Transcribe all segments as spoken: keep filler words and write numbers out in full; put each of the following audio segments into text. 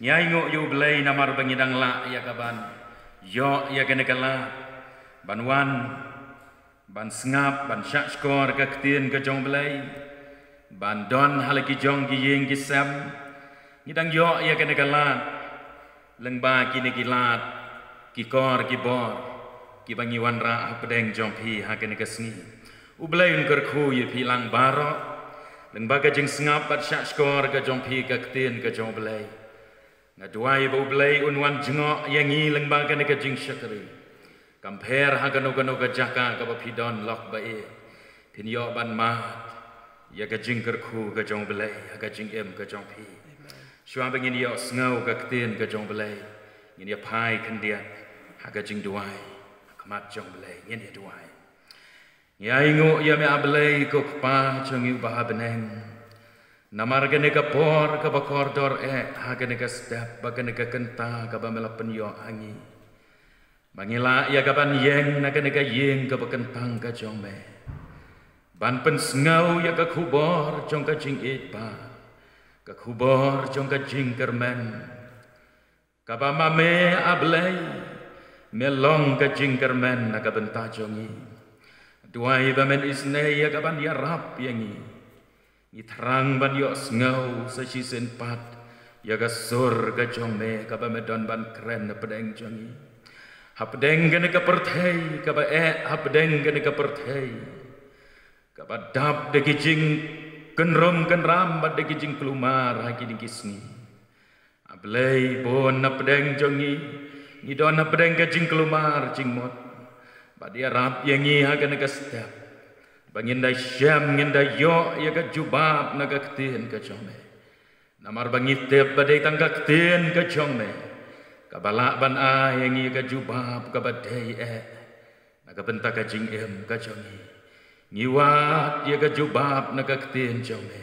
Ngi ainguh ïa U Blei namar ba ngi dang lah ïa ka ban ïoh ïa kane ka lad ban wan, ban sngap, ban shahshkor ka ktien ka jong U Blei, ban don ha la ki jong ki ïing ki sem. Ngi dang ïoh ïa kane ka lad lyngba kine ki lad, ki kor ki bor kiba ngi wanrah hapdeng jong phi ha kane ka sngi. U Blei un kyrkhu ïa phi lang baroh lyngba ka jingsngap bad shahshkor ka jong phi ka ktien ka jong U Blei. Nga duwai ba U Blei un wan jngoh ïa ngi lyngba kane ka jingshakri. Kam pher ha kano kano ka jaka kaba phi don lok ba ïeit, phin ïoh ban mad ïa ka jingkyrkhu ka jong U Blei ha ka jingim ka jong phi. Shuwa ba ngin ïohsngew ka ktien ka jong U Blei, ngin ïa phai khyndiat ha ka jingduwai ha khmat jong U Blei. Ngin ïa duwai. Ngi ainguh ïa me, A Blei, ko Kpa jong ngi uba ha bneng, namar kane ka por kaba kordor eh, ha kane ka step bad kane ka kynta kaba me la pynïoh ha ngi, ba ngi lah ïa ka ban ïeng na kane ka ïing kaba kyntang ka jong me, ban pynsngew ïa ka khubor jong ka jingïeit, ba ka khubor jong ka jingkyrmen, kaba ma me, A Blei, me long ka jingkyrmen na ka bynta jong ngi. Duwai ba men isynei ïa ka ban ïarap ïa ngi. Ngi thrang ban ïohsngew sa shisien pat ïa ka sur ka jong me kaba me don ban kren hapdeng jong ngi, hapdeng kane ka pyrthei kaba eh, hapdeng kane ka pyrthei kaba dap da ki jingkynrum kynram bad da ki jingkulmar ha kine ki sngi. A Blei, bun hapdeng jong ngi, ngi don hapdeng ka jingkulmar jingmut. Bad ïarap ïa ngi ha kane ka step ba ngin da shem, ngin da ïoh ïa ka jubab na ka ktien ka jong me. Namar ba ngi tip ba dei tang ka ktien ka jong me kaba lah ban ai ïa ngi ka jubab kaba dei eh na ka bynta ka jingim ka jong ngi. Ngi wad ïa ka jubab na ka ktien jong me.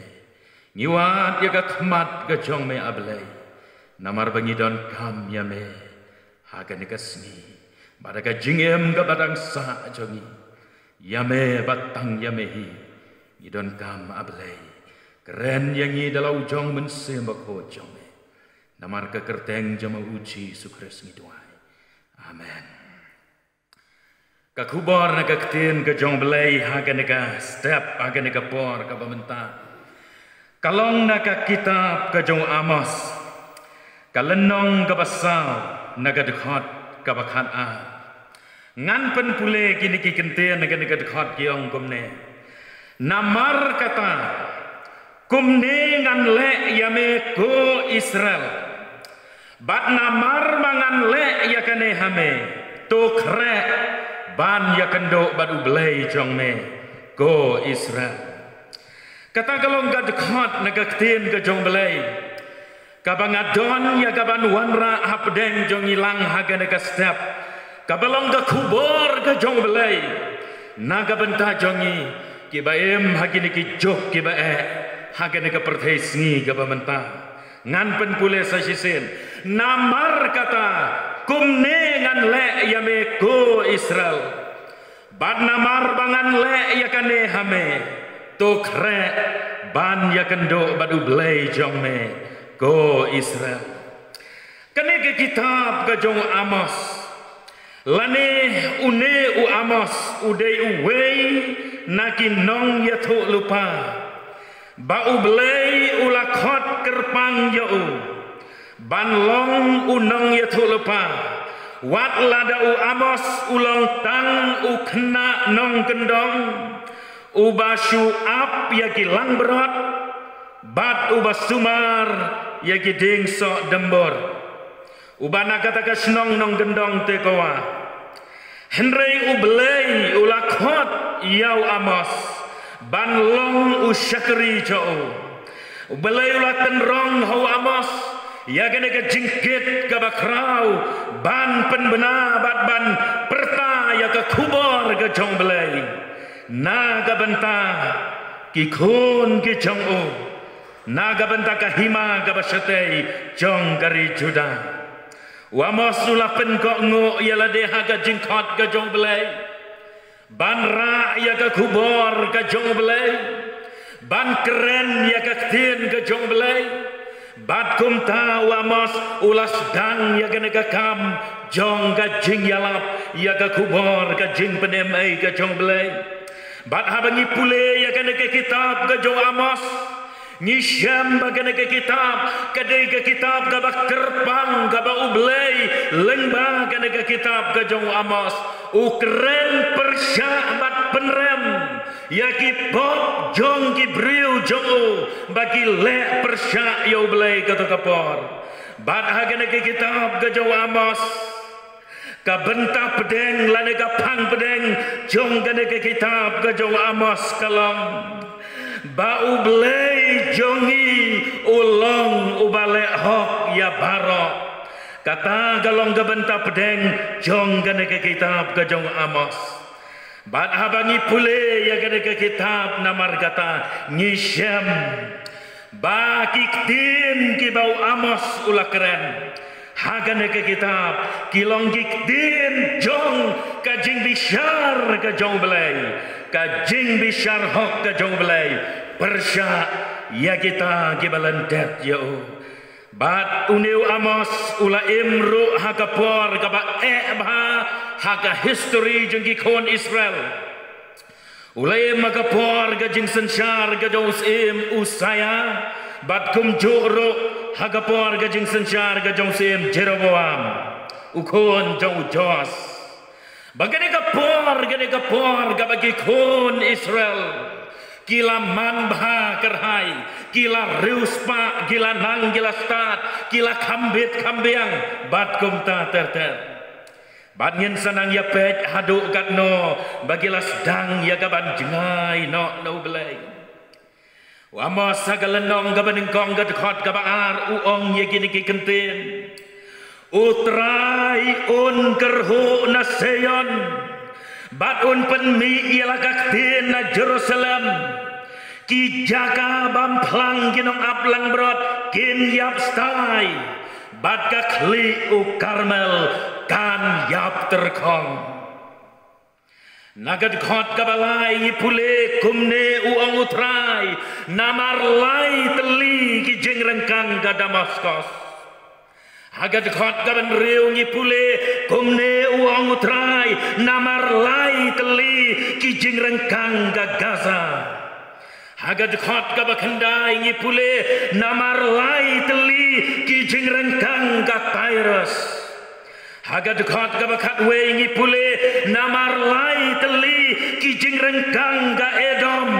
Ngi wad ïa ka khmat ka jong me, A Blei, namar ba ngi donkam ïa me ha kane ka sngi. Bad ha ka jingim kaba dang sah jong ngi, ïa me bad tang ïa me hi ngi donkam, A Blei. Kren ïa ngi da la u jong Mynsiem Bakhuid jong me, namar ka kyrteng jong me, U Jisu Khrist, ngi duwai. Amen. Ka khubor na ka ktien ka jong U Blei ha kane ka step, ha kane ka por kaba mynta, ka long na ka kitab ka jong u Amos, ka lynnong kaba saw, na ka dkhot kaba khatar. Ngan pynpule kine ki kyntien na kane ka dkhot, ki ong kumne: Namar kata, kumne ngan leh ïa me, ko Israel, bad namar ba ngan leh ïa kane ha me, to khreh ban ïakynduh bad U Blei jong me, ko Israel. Kata ka long ka dkhot na ka ktien ka jong U Blei kaba nga don ïa ka ban wanrah hapdeng jong ngi lang ha kane ka step, kaba long ka khubor ka jong U Blei na ka bynta jong ngi kiba im ha kine ki juk kiba eh ha kane ka pyrthei sngi kaba mynta. Ngan pynpule sa shisien: Namar kata, kumne ngan leh ïa me, ko Israel, bad namar ba ngan leh ïa kane ha me, to khreh ban ïakynduh bad U Blei jong me, ko Israel. Kane ka kitab ka jong u Amos, lane une u Amos, u dei uwei na ki nongïathuhlypa ba U Blei u la khot kyrpang ïa u ban long u nongïathuhlypa. Wat lada u Amos u long tang u khynnah nongkyndong uba shu ap ïa ki langbrot bad uba sumar ïa ki dieng soh dymbur, uba na kata ka shnong nongkyndong Tekoa. Hynrei U Blei u la khot ïa u Amos ban long u shakri jong u. U Blei u la tynrong ha u Amos ïa kane ka jingkit kaba khraw ban pynbna bad ban pyrta ïa ka khubor ka jong U Blei na ka bynta ki khun ki jong u, na ka bynta ka hima kaba shatei jong ka ri Judah. U Amos u la pynkohnguh ïa lade ha ka jingkhot ka jong U Blei, ban rah ïa ka khubor ka jong U Blei, ban kren ïa ka ktien ka jong U Blei, Bad kumta u Amos u la sdang ïa kane ka kam jong ka jingïalap ïa ka khubor ka jingpynim ei ka jong U Blei. Bad haba ngi pule ïa kane ka kitab ka jong u Amos, ngi shem ba kane ka kitab ka dei ka kitab kaba kyrpang kaba U Blei lyngba kane ka kitab ka jong u Amos u kren pyrshah bad pynrem ïa ki pop jong ki briew jong u ba ki leh pyrshah ïa U Blei kato ka por. Bad ha kane ka kitab ka jong u Amos, ka bynta pdeng lane ka phang pdeng jong kane ka kitab ka jong u Amos ka long ba U Blei jong ngi u long uba leh hok ïa baroh. Kata ka long ka bynta pdeng jong kane ka kitab ka jong u Amos. Bad haba ngi pule ïa kane ka kitab namar kata ngi shem ba ki ktien kiba u Amos u la kren ha kane ka kitab ki long ki ktien jong ka jingbishar ka jong U Blei, ka jingbishar hok ka jong U Blei pyrshah ïa kita kiba lyndet ïa u. Bad une u Amos u la im ruh ha ka por kaba eh bha ha ka history jong ki khun Israel. U la im ha ka por ka jingsynshar ka jong u syiem Usaia bad kumjuh ruh ha ka por ka jingsynshar ka jong u syiem Jeroboam u khun jong u Joas. Ba kane ka por, kane ka por kaba ki khun Israel ki la man bha kyrhai, ki la riewspah, ki la nang, ki la stad, ki la kham bit kham biang bad kumta ter ter. Bad ngin sa nang ïa peit haduh katno ba ki la sdang ïa ka ban jngai noh na U Blei. U Amos ha ka lynnong kaba nyngkong ka dkhot kaba ar u ong ïa kine ki kyntien. U Trai un kyrhuh na Sion bad un pynmih ïa la ka ktien na Jerusalem. Ki jaka bym phlang ki nongap langbrot kin ïap stai bad ka khlieh u Karmel kan ïap tyrkhong. Na ka dkhot kaba lai ngi pule kumne u ong u Trai, namar lai tylli ki jingryngkang ka Damaskos. Ha ka dkhot kaba hynriew ngi pule kumne u ong u Trai, namar lai tylli ki jingryngkang ka Gaza. Ha ka dkhot kaba khyndai ngi pule namar lai tylli ki jingryngkang ka Tyrus. Ha ka dkhot kaba khatwei ngi pule namar lai tylli ki jingryngkang ka Edom.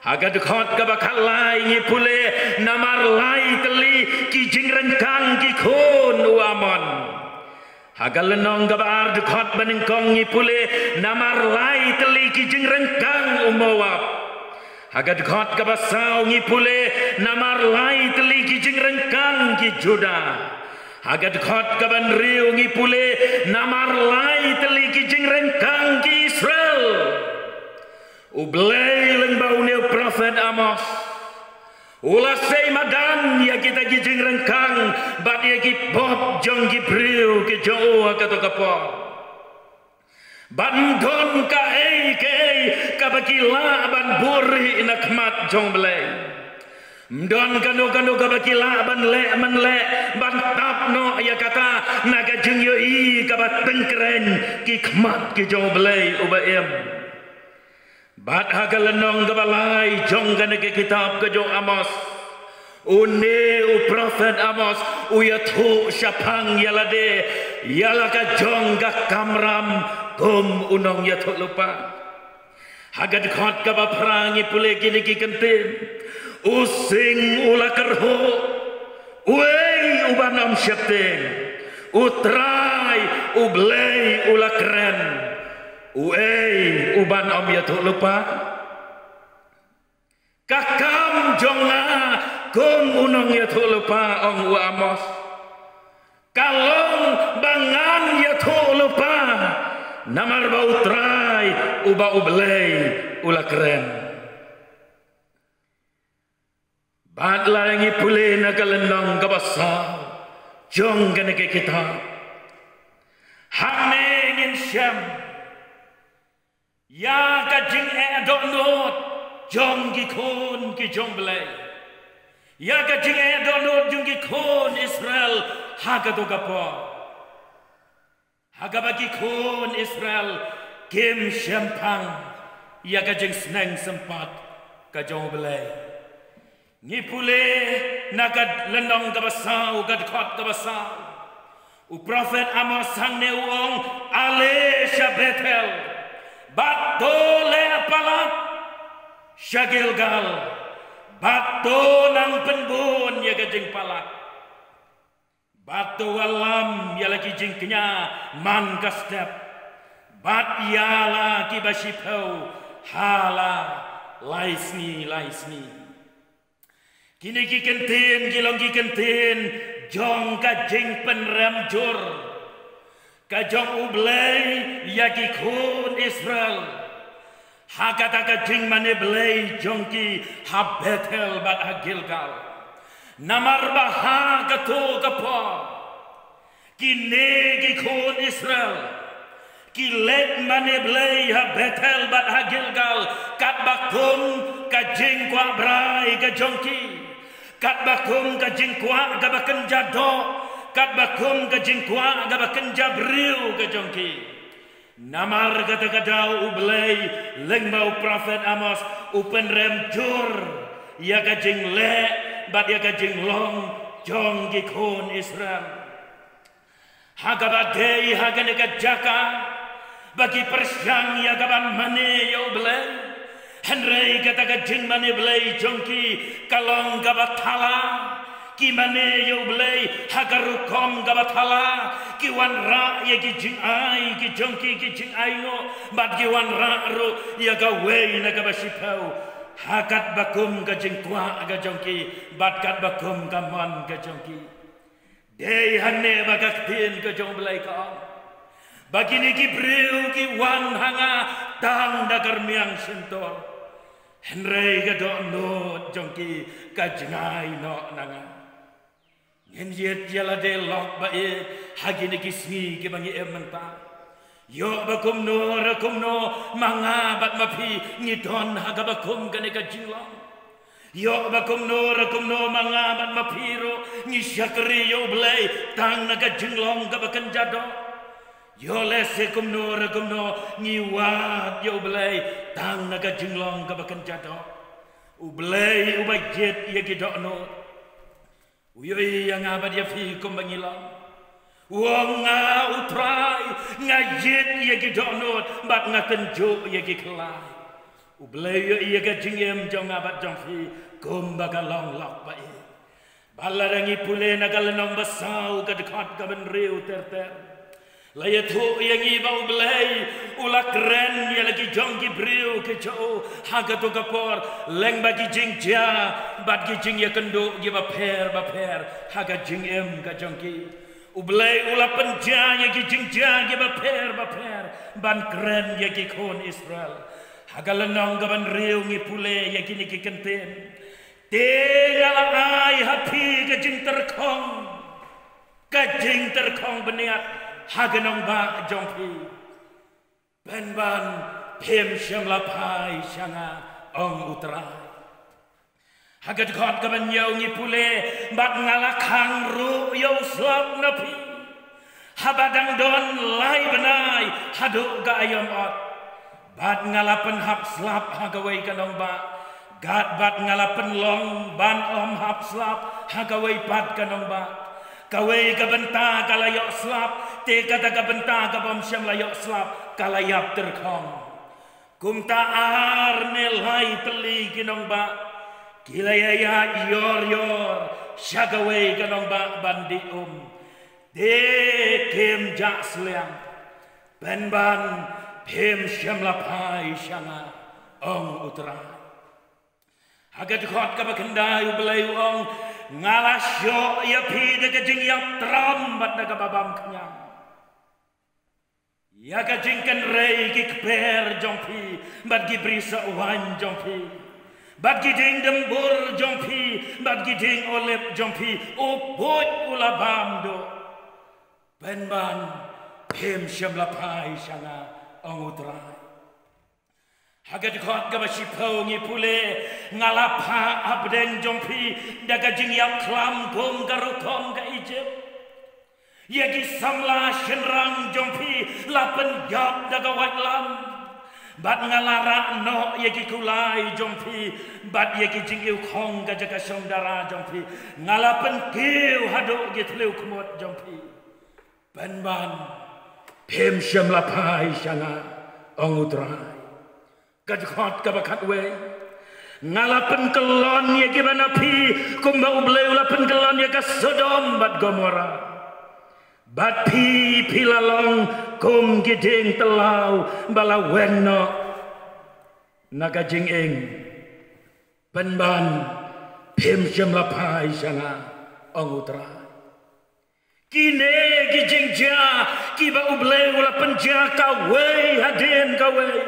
Ha ka dkhot kaba khatlai ngi pule namar lai tylli ki jingryngkang ki khun u Amon. Ha ka lynnong kaba ar dkhot ba nyngkong ngi pule namar lai tylli ki jingryngkang u Moab. Ha ka dkhot kaba saw ngi pule namar lai tylli ki jingryngkang ki Juda. Ha ka dkhot kaba hynriew ngi pule namar lai tylli ki jingryngkang ki Israel. U Blei lyngba une u prophet Amos u la sei madan ïa kita ki jingryngkang bad ïa ki pop jong ki briew ki jong u ha kato ka por. Bad ym don kaei kaei kaba ki lah ban buhrieh na khmat jong U Blei. Ym don kano kano kaba ki lah ban leh mynleh ban tap noh ïa kata na ka jingïohi kaba tyngkrein ki khmat ki jong U Blei uba im. Bad ha ka lynnong kaba lai jong kane ka kitab ka jong u Amos, une u prophet Amos u ïathuh shaphang ïa lade ïa la ka jong ka kamram kum u nongïathuhlypa. Ha ka dkhot kaba phra ngi pule kine ki kyntien. U sing u la kyrhuh, uei uban ym sheptieng? U Trai U Blei u la kren, uei uban ym ïathuhlypa? Ka kam jong nga kum u nongïathuhlypa, ong u Amos, ka long ba ngan ïathuhlypa, namar ba U Trai uba U Blei u la kren. Bad lada ngi pule na ka lynnong kaba saw jong kane ka kitab, hangne ngin shem ïa ka jingeh dohnud jong ki khun ki jong U Blei. Ïa ka jingeh dohnud jong ki khun Israel ha kato ka por. Ha kaba ki khun Israel kim shemphang ïa ka jingsneng sympat ka jong U Blei. Ngi pule na ka lynnong kaba saw, ka dkhot kaba saw. U prophet Amos hangne u ong, ale sha Bethel, bad to leh palat sha Gilgal, bad to nang pynbun ïa ka jingpalat. Bad to wallam ïa la ki jingkñia man ka step. Bad ïa la kiba shiphew ha la lai sngi lai sngi. Kine ki kyntien ki long ki kyntien jong ka jingpynrem jur ka jong U Blei ïa ki khun Israel. Ha kata ka jingmane Blei jong ki ha Bethel bad ha Gilgal. Namar ba ha kato ka por kine ki khun Israel ki leit mane Blei ha Bethel bad ha Gilgal katba kum ka jingkwah brai ka jong ki. Katba kum ka jingkwah kaba kynja doh, katba kum ka jingkwah kaba kynja briew ka jong ki. Namar kata ka daw U Blei lyngba u prophet Amos u pynrem jur ïa ka jingleh bad ïa ka jinglong jong ki khun Israel. Ha kaba dei ha kane ka jaka ba ki pyrshang ïa kaban mane ïa U Blei. Hynrei kata ka jingmane Blei jong ki ka long kaba thala. Ki mane ïa U Blei ha ka rukom kaba thala. Ki wanrah ïa ki jingai ki jong ki, ki jingai noh, bad ki wanrah ruh ïa kawei na kaba shiphew ha katba kum ka jingkwah ka jong ki bad katba kum ka mon ka jong ki. Dei hangne ba ka ktien ka jong U Blei ka ong ba kine ki briew ki wan ha nga tang da ka rmiang shyntur, hynrei ka dohnud jong ki ka jngai noh na nga. Ngin jied ïa lade lok ba-ïeit ha kine ki sngi kiba ngi im mynta. Ïoh ba kumno re kumno ma nga bad ma phi ngi don ha kaba kum kane ka jinglong. Ïoh ba kumno re kumno ma nga bad ma phi ruh ngi shakri ïa U Blei tang na ka jinglong kaba kynja doh. Ïoh lehse kumno re kumno ngi wad ïa U Blei tang na ka jinglong kaba kynja doh. U Blei uba jied ïa ki dohnud u ïohi ïa nga bad ïa phi kumba ngi long. U ong nga U Trai nga jied ïa ki dohnud bad nga tynjuh ïa ki khlai. U Blei u ïohi ïa ka jingim jong nga bad jong phi kumba ka long lok ba-ïeit. Bad lada ngi pule na ka lynnong ba saw ka dkhot kaba hynriew ter ter. La ïathuh ïa ngi ba U Blei u la kren ïa la ki jong ki briew ki jong u ha kato ka por lyngba ki jingjia bad ki jingïakynduh kiba pher ba pher ha ka jingim ka jong ki. U Blei u la pynjia ïa ki jingjia kiba pher ba pher ban kren ïa ki khun Israel. Ha ka lynnong kaba hynriew ngi pule ïa kine ki kyntien. Te nga la ai ha phi ka jingtyrkhong, ka jingtyrkhong bniat ha ka nongbah jong phi. Pynban phim shym la phai sha nga, ong U Trai. Ha ka dkhot kaba hynñiew ngi pule, bad nga la khang ruh ïa u slap na phi. Haba dang don lai bnai haduh ka aïom ot. Bad nga la pynhap slap ha kawei ka nongbah. Bad nga la pynlong ban ym hap slap ha kawei pat ka nongbah. Kawei ka bynta ka la ïoh slap, te kata ka bynta kaba ym shym la ïoh slap ka la ïap tyrkhong. Kumta ar ne lai tylli ki nongbah ki la ïaid ïor ïor sha kawei ka nongbah ban dih um. Te kim jah sliang. Pynban phim shym la phai sha nga, ong U Trai. Ha ka dkhot kaba khyndai U Blei u ong, nga la shoh ïa phi da ka jingïap tram bad da kaba bam khñiang. Ïa ka jingkynrei ki kper jong phi bad ki brisoh waiñ jong phi bad ki dieng dymbur jong phi bad ki dieng olib jong phi, u buit u la bam duh. Pynban phim shym la phai sha nga, ong U Trai. Ha ka dkhot kaba shiphew ngi pule, nga la phah hapdeng jong phi da ka jingïap khlam kum ka rukom ka Ijipt. Ïa ki samla shynrang jong phi la pynïap da ka waitlam. Bad nga la rah noh ïa ki kulai jong phi, bad ïa ki jingïewkhong ka jaka shong dara jong phi. Nga la pynkiew haduh ki thliew khmut jong phi. Pynban phim shym la phai sha nga, ong U Trai. Ka dkhot kaba khatwei. Nga la pynkyllon ïa kiba na phi kumba U Blei u la pynkyllon ïa ka Sodom bad Gomora. Bad phi, phi la long kum ki dieng tyllaw ba la weng noh na ka jingïing. Pynban phim shym la phai sha nga, ong U Trai. Kine ki jingjia kiba U Blei u la pynjia kawei hadien kawei.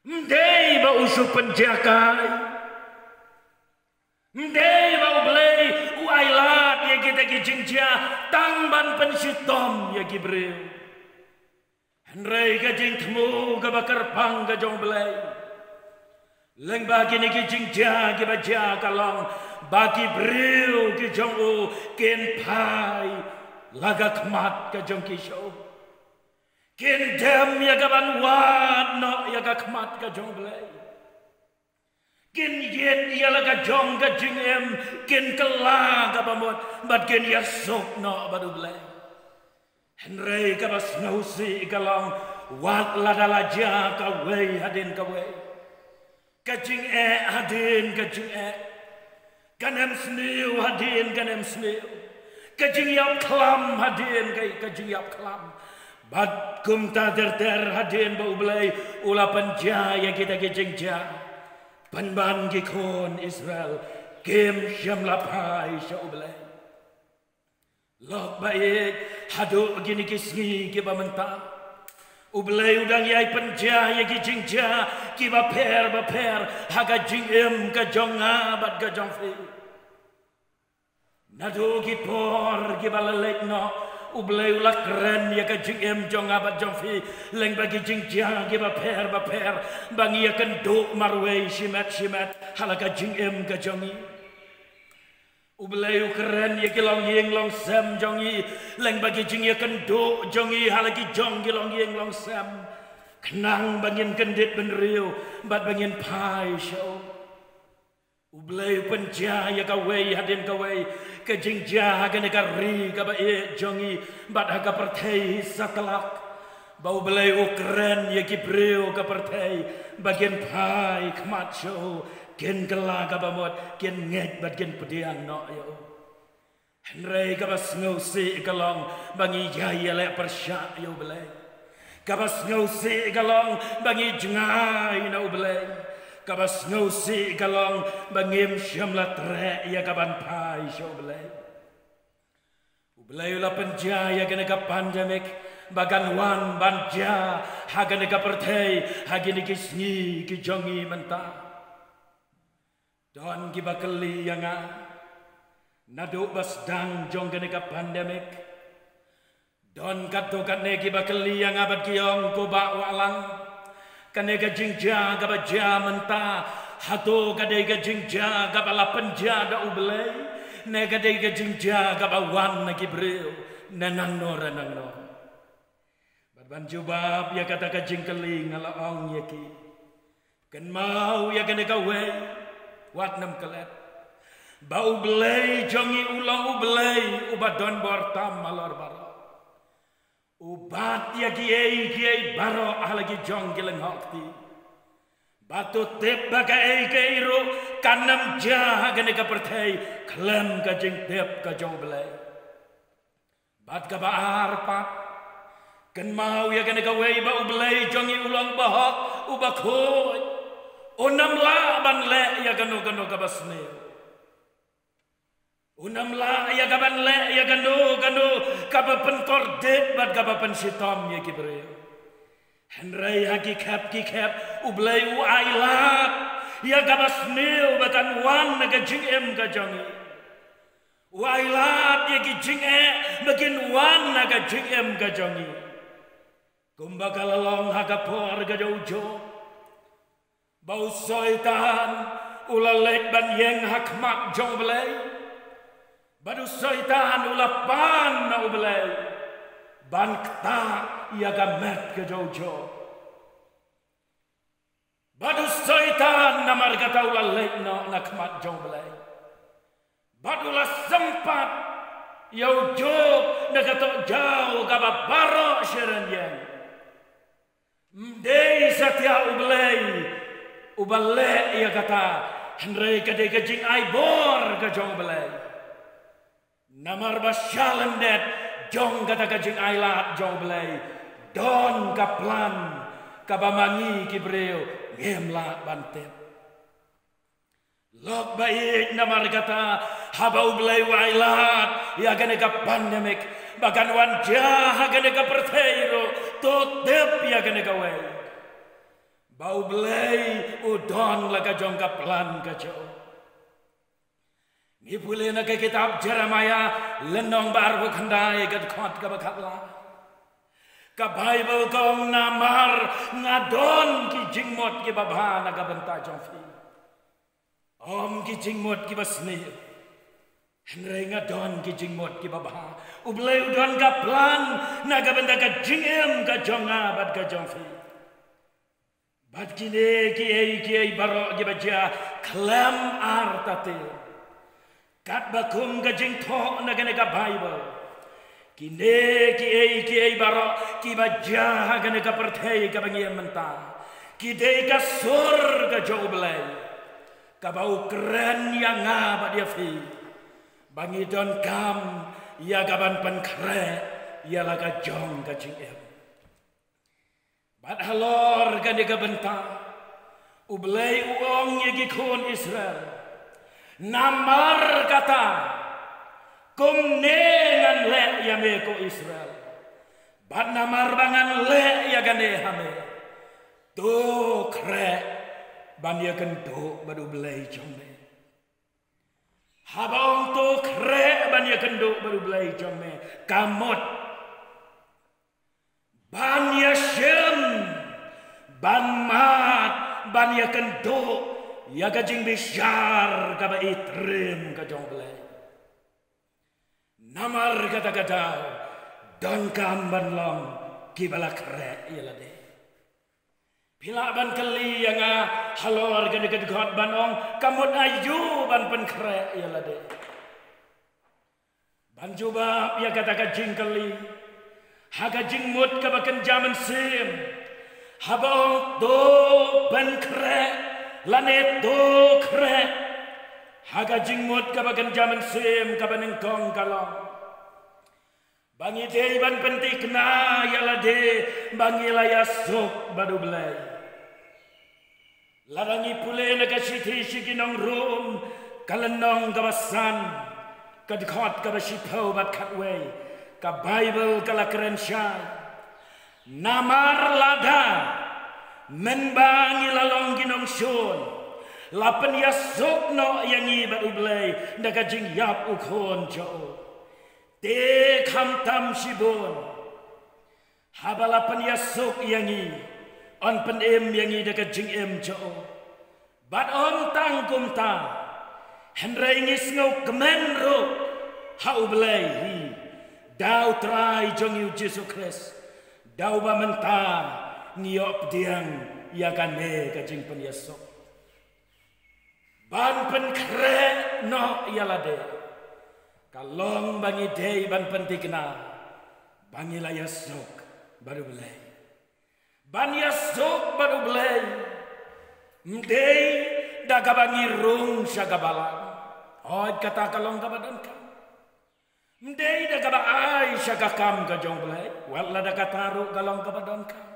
Ym dei ba u shu pynjia kai. Ym dei ba U Blei u ailad ïa kita ki jingjia tang ban pynshitom ïa ki briew. Hynrei ka jingthmu kaba kyrpang ka jong U Blei lyngba kine ki jingjia kiba jia ka long ba ki briew ki jong u kin phai la ka khmat ka jong ki sha u. Kin dem ïa ka ban wad noh ïa ka khmat ka jong U Blei. Kin ïit ïa la ka jong ka jingim, kin kylla kaba mut, bad kin ïasuk noh bad U Blei. Hynrei kaba sngewsih ka long, wat lada la jia kawei hadien kawei, ka jingeh hadien ka jingeh, ka nemsniew hadien ka nemsniew, ka jingïap khlam hadien ka, ka jingïap khlam. Bad kumta ter ter hadien ba U Blei u la pynjia ïa kita ki jingjia, pynban ki khun Israel kim shym la phai sha U Blei. Lok ba ïeit, haduh kine ki sngi kiba mynta, U Blei u dang ïai pynjia ïa ki jingjia kiba pher ba pher ha ka jingim ka jong nga bad ka jong phi. Naduh ki por kiba la leit noh, U Blei u la kren ïa ka jingim jong nga bad jong phi lyngba ki jingjia kiba pher ba pher ba ngi ïakynduh marwei shimet shimet ha la ka jingim ka jong ngi. U Blei u kren ïa ki longïing longsem jong ngi lyngba ki jingïakynduh jong ngi ha la ki jong ki longïing longsem, khnang ba ngin kyndit bynriew bad ba ngin phai sha u. U Blei u pynjia ïa kawei hadien kawei ka jingjia ha kane ka ri kaba ïeit jong ngi bad ha ka pyrthei satlak, ba U Blei u kren ïa ki briew ka pyrthei ba kin phai khmat sha u, kin kylla kaba mut, kin ngeit bad kin pdiang noh ïa u. Hynrei kaba sngewsih ka long ba ngi ïai ïaleh pyrshah ïa U Blei. Kaba sngewsih ka long ba ngi jngai na U Blei. Kaba sngewsih ka long ba ngim shym la treh ïa ka ban phai sha U Blei. U Blei u la pynjia ïa kane ka pandemic ba kan wan ban jia ha kane ka pyrthei ha kine ki sngi ki jong ngi mynta. Don kiba kylli ïa nga, naduh ba sdang jong kane ka pandemic, don katto katne kiba kylli ïa nga bad ki ong, ko Bah Wahlang, kane ka jingjia kaba jia mynta, hato ka dei ka jingjia kaba la pynjia da U Blei, ne ka dei ka jingjia kaba wan na ki briew, ne nangno re nangno? Bad ban jubab ïa kata ka jingkylli nga la ong ïa ki, kynmaw ïa kane kawei, wat nym klet, ba U Blei jong ngi u long U Blei uba don bor tam halor baroh. U bat ïa kiei kiei baroh ha la ki jong ki lyngngoh kti. Bad to tip ba kaei kaei ruh kan nym jia ha kane ka pyrthei khlem ka jingtip ka jong U Blei. Bad kaba ar pat, kynmaw ïa kane kawei, ba U Blei jong ngi u long uba hok, uba khuid. Um lah ban leh ïa kano kano kaba sniew. Um lah ïa ka ban leh ïa kano kano kaba pynkordit bad kaba pynshitom ïa ki briew. Hynrei ha ki khep ki khep U Blei u ailad ïa kaba sniew ba kan wan na ka jingim ka jong ngi. U ailad ïa ki jingeh ba kin wan na ka jingim ka jong ngi. Kumba ka la long ha ka por ka jong u Job, ba u Soitan u la leit ban ïeng ha khmat jong u Blei, bad u Soitan u la pan na u Blei ban ktah ïa ka met ka jong u Job. Bad u Soitan namar kata u la leit noh na khmat jong u Blei, bad u la sympat ïa u Job na kato jaw kaba baroh shi rynïeng. Ym dei satia u Blei uba leh ïa kata, hynrei ka dei ka jingai bor ka jong u Blei. Namar ba shalyndet jong kata ka jingai lad jong u Blei, don ka plan kaba ma ngi ki briew ngim lah ban tip. Lok ba ïeit, namar kata haba u Blei u ai lad ïa kane ka pandemic ba kan wan jia ha kane ka pyrthei ruh, to tip ïa kane kawei, ba u Blei u don la ka jong ka plan ka jong u. Ngi pule na ka kitab Jeremiah lynnong ba arphew khyndai, ka dkhot kaba khatla. Ka Baibl ka ong, namar nga don ki jingmut kiba bha na ka bynta jong phi, ym ki jingmut kiba sniew, hynrei nga don ki jingmut kiba bha. U Blei u don ka plan na ka bynta ka jingim ka jong nga bad ka jong phi. Bad kine kiei kiei baroh kiba jia khlem artatien, katba kum ka jingthoh na kane ka Baibl, kine kiei kiei baroh kiba jia ha kane ka pyrthei kaba ngi im mynta, ki dei ka sur ka jong u Blei, kaba u kren ïa nga bad ïa phi, ba ngi donkam ïa kaban pynkhreh ïa la ka jong ka jingim. Bad halor kane ka bynta, u Blei u ong ïa ki khun Israel, namar kata, kumne ngan leh ïa me ko Israel, bad namar ba ngan leh ïa kane ha me, to khreh ban ïakynduh bad u Blei jong me. Haba ong to khreh ban ïakynduh bad u Blei jong me, ka mut ban ïashem, ban mad, ban ïakynduh ïa ka jingbishar kaba itriem ka jong u Blei. Namar kata ka daw donkam ban long kiba la khreh ïa lade. Phi lah ban kylli ïa nga halor kane ka dkhot ban ong, ka mut aïu ban pynkhreh ïa lade? Ban jubab ïa kata ka jingkylli, ha ka jingmut kaba kynja mynsiem, haba ong to pynkhreh lane to khreh, ha ka jingmut kaba kynja mynsiem kaba nyngkong ka long ba ngi dei ban pynthikna ïa lade ba ngi la ïasuk bad u Blei. Lada ngi pule na ka shithi sha ki nong Rom, ka lynnong kaba san, ka dkhot kaba shiphew bad khatwei, ka Baibl ka la kren shai, namar lada mynba ngi la long ki nongshun, la pynïasuk noh ïa ngi bad u Blei da ka jingïap u Khun jong u, te khamtam shibun, haba la pynïasuk ïa ngi, yn pynim ïa ngi da ka jingim jong u. Bad ym tang kumta, hynrei ngi sngewkmen ruh ha u Blei hi da u Trai jong ngi u Jisu Khrist, da uba mynta ngi ïoh pdiang ïa kane ka jingpynïasuk. Ban pynkhreh noh ïa lade, ka long ba ngi dei ban pynthikna ba ngi la ïasuk bad u Blei. Ban ïasuk bad u Blei ym dei da kaba ngi rung sha ka balang, hooid kata ka long kaba donkam. Ym dei da kaba ai sha ka kam ka jong u Blei, wat la da kata ruh ka long kaba donkam.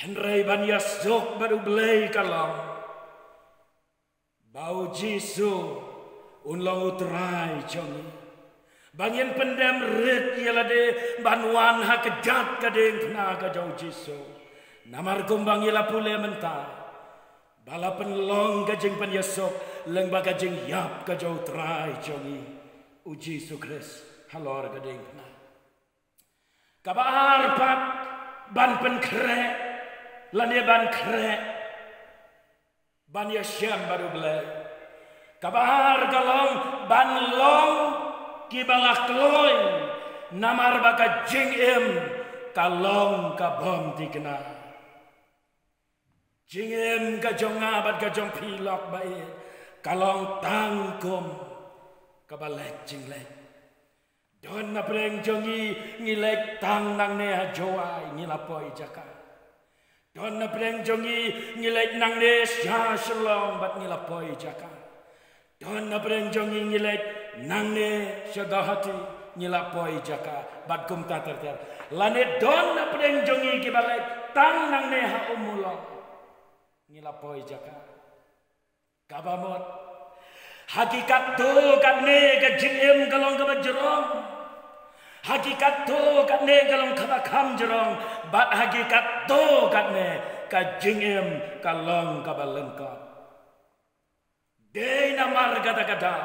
Hynrei ban ïasuk bad u Blei ka long ba u Jisu un long u Trai jong ngi, ba ngin pyndem rit ïa lade ban wan ha kjat ka diengphna ka jong u Jisu. Namar kumba ngi la pule mynta, ba la pynlong ka jingpynïasuk lyngba ka jingïap ka jong u Trai jong ngi u Jisu Khrist halor ka diengphna. Kaba ar pat, ban pynkhreh lane ban khreh ban ïashem bad U Blei. Kaba ar ka long ban long kiba la kloi, namar ba ka jingim ka long ka bym thikna. Jingim ka jong nga bad ka jong phi lok ba ïeit ka long tang kum kaba leit jingleit. Don na pdeng jong ngi ngi leit tang nangne ha Jowai ngi la poi jaka. Don na pdeng jong ngi ngi leit nangne sha Shillong bad ngi la poi jaka. Don na pdeng jong ngi ngi leit nangne sha Guwahati ngi la poi jaka bad kumta ter ter. Lane don na pdeng jong ngi kiba leit tang nangne ha Ummulong ngi la poi jaka. Kaba mut ha ki katto katne ka jingim ka long kaba jrong. Ha ki katto katne ka long kaba kham jrong. Bad ha ki katto katne ka jingim ka long kaba lyngkot. Dei namar kata ka daw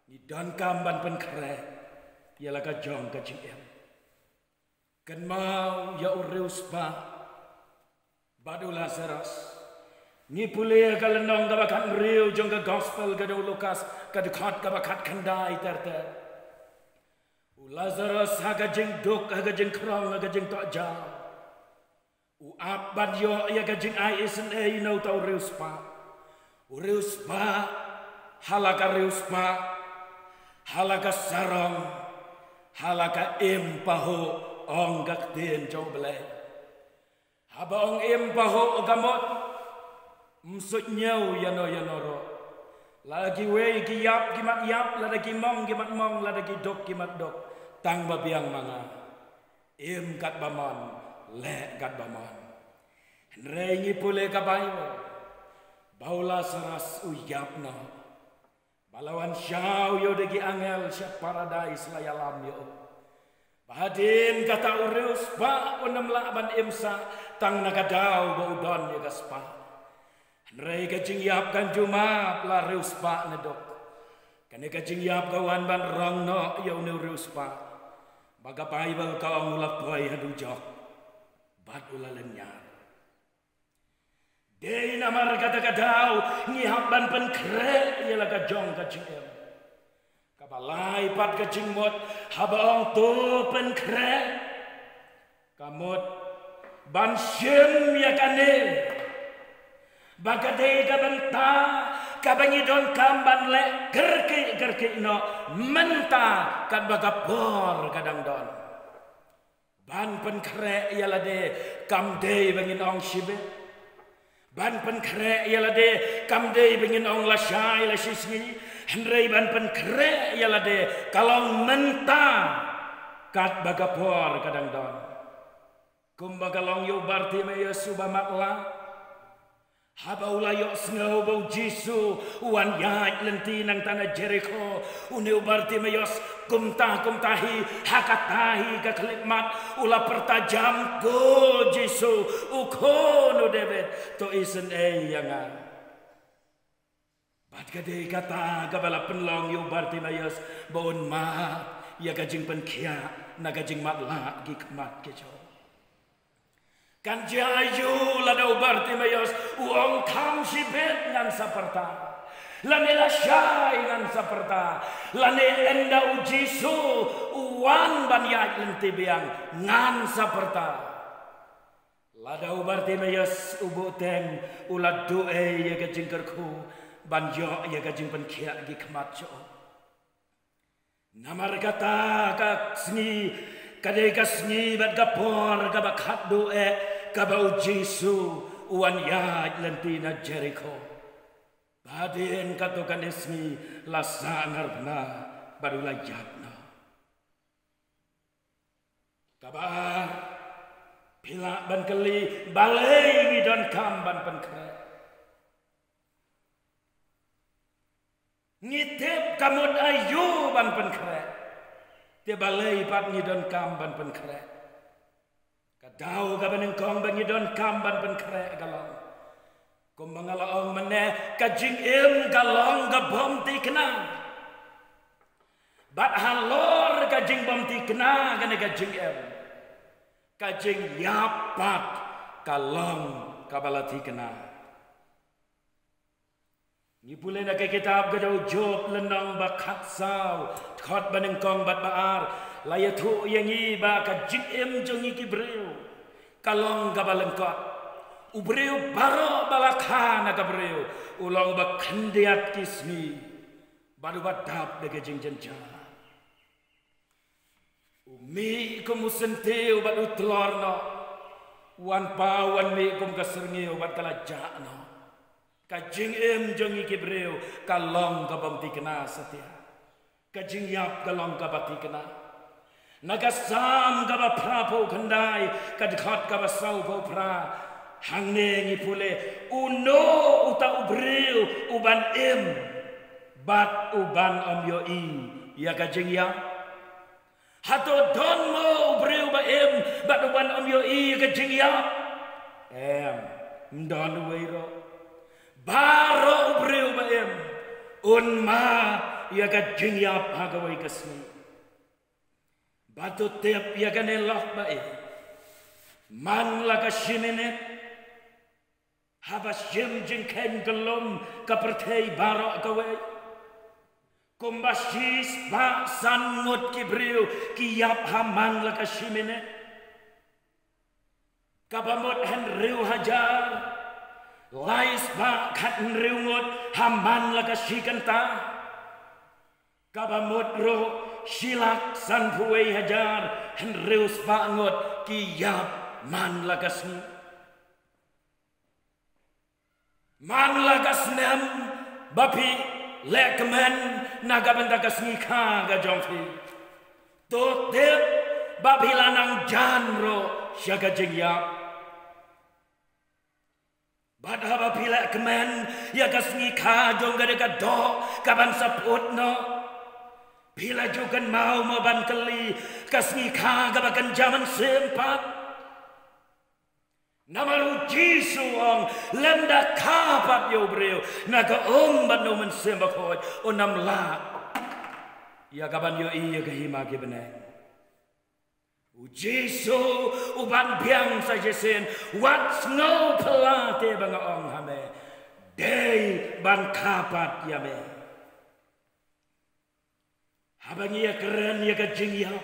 ngi donkam ban pynkhreh ïa la ka jong ka jingim. Kynmaw ïa u riewspah bad u Lasaros. Ngi pule ka lynnong kaba khathynriew jong ka gospel ka dei u Lukas, ka dkhot kaba khatkhyndai ter ter. U Lasaros ha ka jingduk, ha ka jingkhrong, ha ka jingtohjaw, u ap ban ïoh ïa ka jingai isynei na uta u riewspah. U riewspah ha la ka riewspah, ha la ka sarong, ha la ka im pahuh, ong ka ktien jong U Blei. Haba ong im pahuh ka mut ym suidñiew ïano ïano ruh. Lada kiwei ki ïap ki mat ïap, lada ki mong ki mat mong, lada ki duk ki mat duk, tang ba biang ma nga. Im katba mon, leh katba mon. Hynrei ngi pule ka Baibl ba u Lasaros u ïap noh. Ba la wan shaw ïa u da ki angel sha paradais, la ïalam ïa u. Ba hadien kata u riewspah un ym lah ban im sah tang na ka daw ba u don ïa ka spah. Hynrei ka jingïap kan ju map la riewspah ne duk. Kane ka jingïap ka wan ban rong noh ïa une u riewspah ba ka Baibl ka ong u la poi ha dujok bad u la lynñiar. Dei namar kata ka daw ngi hap ban pynkhreh ïa la ka jong ka jingim. Kaba lai pat ka jingmut haba ong to pynkhreh, ka mut ban shim ïa kane ba ka dei ka bynta kaba ngi donkam ban leh kyrkieh kyrkieh noh mynta katba ka por ka dang don. Ban pynkhreh ïa lade kam dei ba ngin ong shibit. Ban pynkhreh ïa lade kam dei ba ngin ong lashai lashisngi. Hynrei ban pynkhreh ïa lade ka long mynta katba ka por ka dang don. Kumba ka long ïa u Bartimeus uba matlah. Haba u la ïohsngew ba u Jisu u wan ïaid lynti nangta na Jerikho, une u Bartimeus kumta kumta hi, ha kata hi ka khyllipmat u la pyrta jam, ko Jisu, u khun u David, to isynei ïa nga. Bad ka dei kata kaba la pynlong ïa u Bartimeus ba un mad ïa ka jingpynkhiah na ka jingmatlah ki khmat ki jong u. Kan jia aïu lada u Bartimeus u ong kham shibit ngan sa pyrta, lane lashai ngan sa pyrta, lane ynda u Jisu u wan ban ïaid lynti biang ngan sa pyrta. Lada u Bartimeus u buhteng u la duh ei ïa ka jingkyrkhu ban ïoh ïa ka jingpynkhiah ki khmat jong u. Namar kata ka sngi ka dei ka sngi bad ka por kaba khatduh eh kaba u Jisu u wan ïaid lynti na Jerikho. Hadien kato kane sngi la sah narphna bad u la ïap noh. Kaba ar, phi lah ban kylli balei ngi donkam ban pynkhreh. Ngi tip ka mut aïu ban pynkhreh, te balei pat ngi donkam ban pynkhreh? Ka daw kaba nyngkong ba ngi donkam ban pynkhreh ka long, kumba nga la ong mynne, ka jingim ka long ka bym thikna. Bad halor ka jingbym thikna kane ka jingim, Ka jingïap pat ka long kaba la thikna. Ngi pule na ka kitab ka Job lynnong ba khatsaw, dkhot ba nyngkong bad ba ar, la ïathuh ïa ngi ba ka jingim jong ngi ki briew ka long kaba lyngkot. U briew baroh ba la kha na ka briew u long ba khyndiat ki sngi bad uba dap da ka jingjynjar. U mih kum u syntiew bad u tlor noh. Wan paw wan mih kum ka syrngiew bad ka la jah noh. Ka jingim jong ngi ki briew ka long kaba ym thikna satia. Ka jingïap ka long kaba thikna. Na ka Salm kaba phraphew khyndai, ka dkhot kaba sawphew phra, hangne ngi pule, uno uta u briew uban im bad uban ym ïohi ïa ka jingïap? Hato don mo u briew ba im bad uban ym ïohi ïa ka jingïap? Em, ym don uwei ruh. Baroh u briew ba im un mad ïa ka jingïap ha kawei ka sngi. Bad to tip ïa kane lok ba ïeit, man la ka shi minit, haba shim jingkheiñ kyllum ka pyrthei baroh kawei, kumba shispah san ngut ki briew ki ïap ha man la ka shi minit. Kaba mut hynriew hajar laispah khathynriew ngut ha man la ka shi kynta. Kaba mut ruh shi lak sanphew wei hajar hynriew spah ngut ki ïap man la ka sngi. Man la ka snem ba phi leh kmen na ka bynta ka sngi kha ka jong phi, to tip ba phi la nang jan ruh sha ka jingïap. Bad haba phi leh kmen ïa ka sngi kha jong ka dei ka doh kaban sa put noh, phi la ju kynmaw mo ban kylli ka sngi kha kaba kynja mynsiem pat? Namar u Jisu u ong, lymda kha pat ïa u briew na ka um bad na u Mynsiem Bakhuid, un ym lah ïa kaban ïohi ïa ka hima ki bneng. U Jisu uban biang sa shisien, wat sngew phylla te ba nga ong ha me, dei ban kha pat ïa me. Haba ngi ïakren ïa ka jingïap,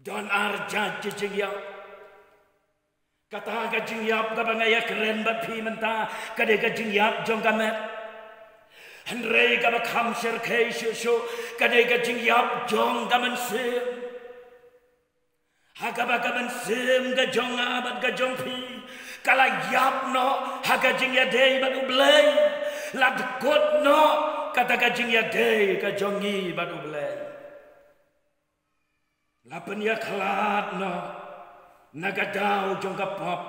don ar jait ki jingïap. Kata ka jingïap kaba nga ïakren bad phi mynta ka dei ka jingïap jong ka met. Hynrei kaba kham shyrkhei shuh shuh ka dei ka jingïap jong ka mynsiem. Ha kaba ka mynsiem ka jong nga bad ka jong phi ka la ïap noh ha ka jingïadei bad U Blei, la dkut noh kata ka jingïadei ka jong ngi bad U Blei. La pynïakhlad noh na ka daw jong ka pop.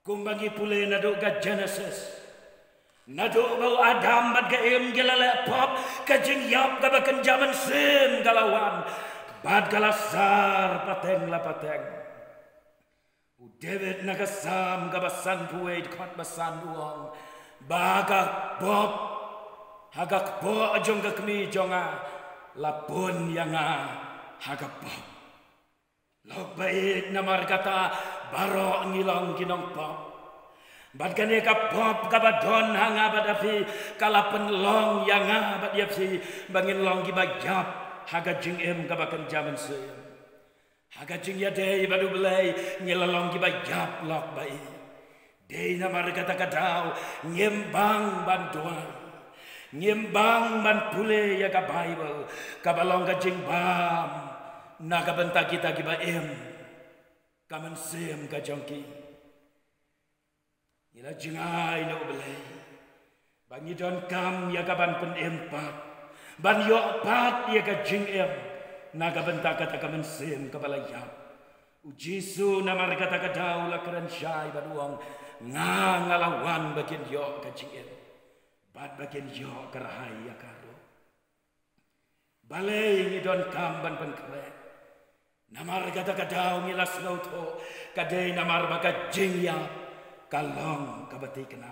Kumba ngi pule naduh ka Genesis, naduh ba u Adam bad ka Im ki la leh pop, ka jingïap kaba kynja mynsiem ka la wan bad ka la sar pateng la pateng. U David na ka Salm kaba sanphew wei dkhot ba san u ong, ba ka pop ha ka kpoh jong ka kmie jong nga la pun ïa nga ha ka pop. Lok ba ïeit, namar kata baroh ngi long ki nongpop. Bad kane ka pop kaba don ha nga bad ha phi ka la pynlong ïa nga bad ïa phi ba ngin long kiba ïap ha ka jingim kaba kynja mynsiem. Ha ka jingïadei bad U Blei ngi la long kiba ïap lok ba ïeit. Dei namar kata ka daw ngim bang ban duwai, ngim bang ban pule ïa ka Baibl kaba long ka jingbam na ka bynta kita kiba im ka mynsiem ka jong ki. Ngi la jngai na U Blei ba ngi donkam ïa ka ban pynim pat, ban ïoh pat ïa ka jingim na ka bynta kata ka mynsiem kaba la ïap. U Jisu namar kata ka daw u la kren shai bad u ong, nga, nga la wan ba kin ïoh ka jingim bad ba kin ïoh kyrhai ïa ka ruh. Balei ngi donkam ban pynkhreh? Namar kata ka daw ngi la sngewthuh ka dei namar ba ka jingïap ka long kaba thikna.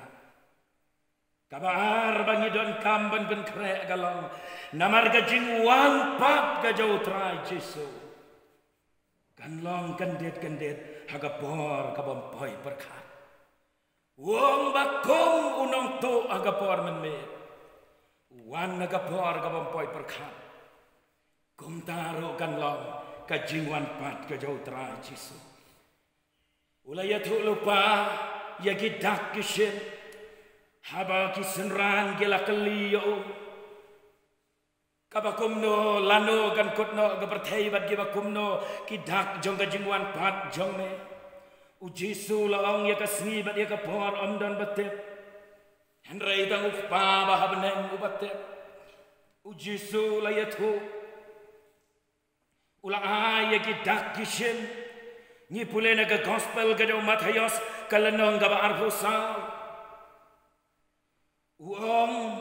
Kaba ar ba ngi donkam ban pynkhreh ka long namar ka jingwan pat ka jong U Trai Jisu. Ka Long kyndit kyndit ha ka por ka bym poi pyrkhat. U ong ba kum u nongtuh ha ka por mynmiet, u wan ha ka por ka bym poi pyrkhat. Kumta ruh kan long ka jingwan pat ka jong U Trai Jisu. U la ïathuh lypa ïa ki dak ki shin. Haba ki synran ki la kylli ïa u, kaba kumno lano kan kut noh ka pyrthei bad kiba kumno ki dak jong ka jingwan pat jong me. U Jisu la ong, ïa ka sngi bad ïa ka por ym don ba tip, hynrei tang U Kpa ba ha bneng uba tip. U Jisu la ïathuh, u la ai ïa ki dak ki shin. Ngi pule na ka gospel ka jong u Mathaios ka lynnong kaba arphew saw. U ong,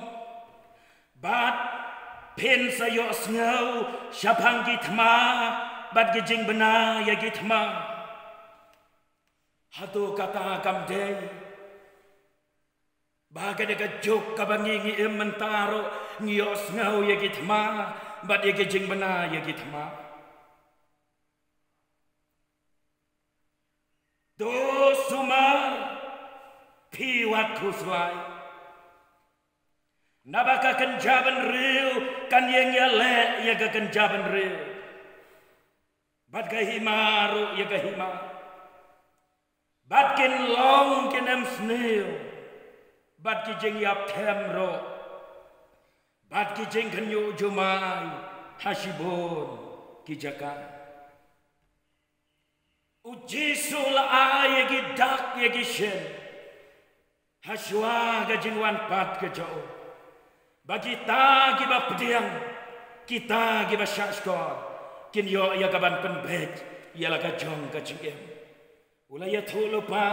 bad phin sa ïohsngew shaphang ki thma bad ki jingbna ïa ki thma. Hato kata kam dei ba kane ka juk kaba ngi ngi im mynta ruh ngi ïohsngew ïa ki thma bad ïa ki jingbna ïa ki thma? To sumar, phi wat khuslai. Naba ka kynja bynriew kan ïeng ïaleh ïa ka kynja bynriew, bad ka hima ruh ïa ka hima. Bad kin long kin em sniew, bad ki jingïap them ruh, bad ki jingkhynñiuh jumai ha shibun ki jaka. U Jisu la ai ïa ki dak ïa ki shin hashwa ka jingwan pat ka jong u, ba kita kiba pdiang, kita kiba shahshkor, kin ïoh ïa kaban pynbeit ïa la ka jong ka jingim. U la ïathuh lypa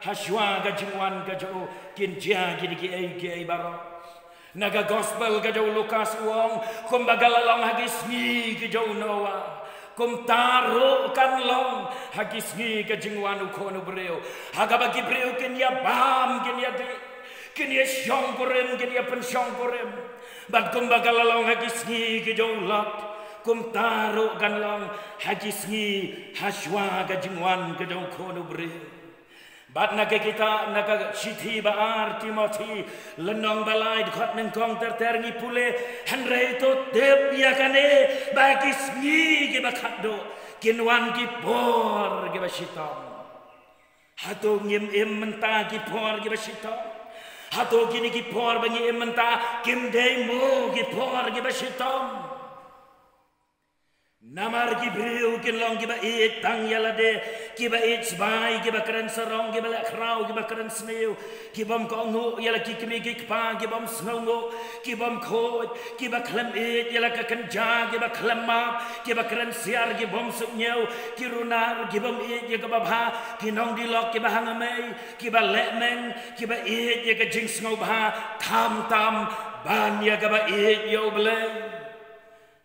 hashwa ka jingwan ka jong u kin jia kine kiei kiei baroh. Na ka gospel ka jong u Lukas u ong, kumba ka la long ha ki sngi ki jong u Noah, kumta ruh kan long ha ki sngi ka jingwan u Khun u briew. Ha kaba ki briew kin ïa bam, kin ïa dih, kin ïa shongkurim, kin ïa pynshongkurim. Bad kumba ka la long ha ki sngi ki jong u Lot, kumta ruh kan long ha ki sngi hashwa ka jingwan ka jong u Khun u briew. Bad na ka kitab, na ka shithi ba ar Timothi, lynnong ba lai, dkhot nyngkong ter ter ngi pule, hynrei to tip ïa kane, ba ki sngi kiba khatduh kin wan ki por kiba shitom. Hato ngim im mynta ki por kiba shitom? Hato kine ki por ba ngi im mynta kim dei mo ki por kiba shitom? Namar ki briew kin long kiba ïeit tang ïa lade, kiba ïeit sbai, kiba kren sarong, kiba leh khraw, kiba kren sniew, ki bym kohnguh ïa la ki kmie ki kpa, ki bym sngewnguh, ki bym khuid, kiba khlem ïeit ïa la ka kynja, kiba khlem map, kiba kren siar, ki bym suk ñiew, ki runar, ki bym ïeit ïa kaba bha, ki nongdih lok kiba hangmei, kiba leh meng, kiba ïeit ïa ka jingsngewbha, khamtam ban ïa kaba ïeit ïa U Blei.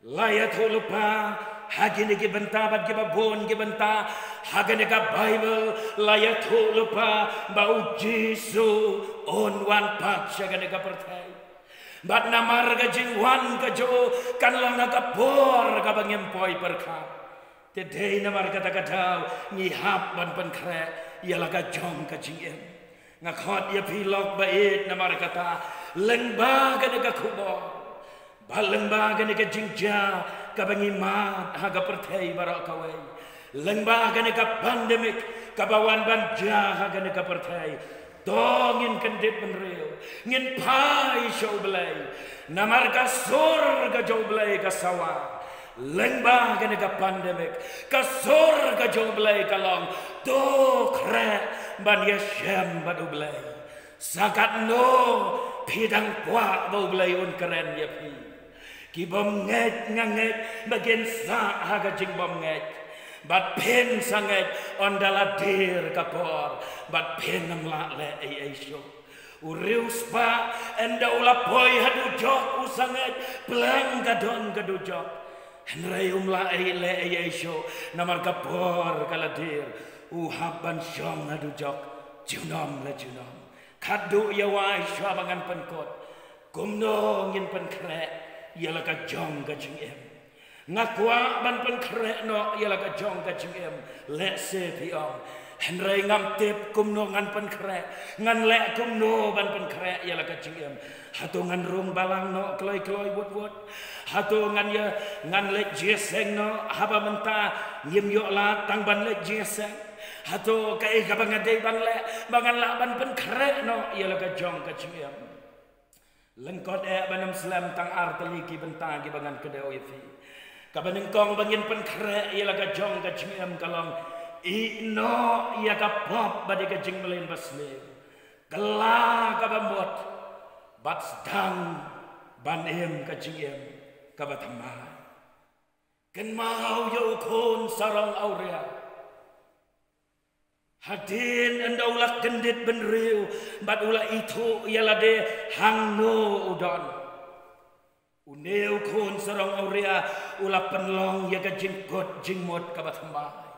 La ïathuh lypa ha kine ki bynta bad kiba bun ki bynta ha kane ka Baibl, la ïathuh lypa ba U Jisu un wan pat sha kane ka pyrthei. Bad namar ka jingwan ka jong u kan long ha ka por kaba ngim poi pyrkhat. Te dei namar kata ka daw ngi hap ban pynkhreh ïa la ka jong ka jingim. Nga khot ïa phi lok ba ïeit namar kata, lyngba kane ka khubor, ba lyngba kane ka jingjia kaba ngi mad ha ka pyrthei baroh kawei, lyngba kane ka pandemic kaba wan ban jia ha kane ka pyrthei, to ngin kyndit bynriew, ngin phai sha U Blei. Namar ka sur ka jong U Blei ka sawa lyngba kane ka pandemic. Ka sur ka jong U Blei ka long, to khreh ban ïashem bad U Blei. Sa katno phi dang kwah ba U Blei un kren ïa phi? Ki bym ngeit nga ngeit ba kin sah ha ka jingbymngeit. Bad phin sa ngeit ynda la dier ka por, bad phin ym lah leh ei ei shuh. U riewspah ynda u la poi ha dujok u sa ngeit pleng ka don ka dujok. Hynrei um lah ei leh ei ei shuh namar ka por ka la dier. U hap ban shong ha dujok junom la junom. Khatduh ïa wai shuwa ba ngan pynkut kumno ngin pynkhreh ïa la ka jong ka jingim. Nga kwah ban pynkhreh noh ïa la ka jong ka jingim, lehse phi ong. Hynrei ngam tip kumno ngan pynkhreh, ngan leh kumno ban pynkhreh ïa la ka jingim. Hato ngan rung balang noh kloi kloi wut wut? Hato ngan ïa, ngan leit jingïaseng noh haba mynta ngim ïoh lad tang ban leit jingïaseng? Hato kaei kaba nga dei ban leh ba ngan lah ban pynkhreh noh ïa la ka jong ka jingim? Lyngkot eh ban ym slem, tang ar tylli ki bynta kiba ngan kdew ïa phi. Kaba nyngkong ba ngin pynkhreh ïa la ka jong ka jingim ka long, ïeh noh ïa ka pop bad ïa ka jingmlien basniew. Kylla kaba mut bad sdang ban im ka jingim kaba thymmai. Kynmaw ïa u khun sarong awria. Hadien ynda u la kyndit bynriew bad u la ithuh ïa lade hangno u don, une u khun sarong awria u la pynlong ïa ka jingkut jingmut kaba thymmai.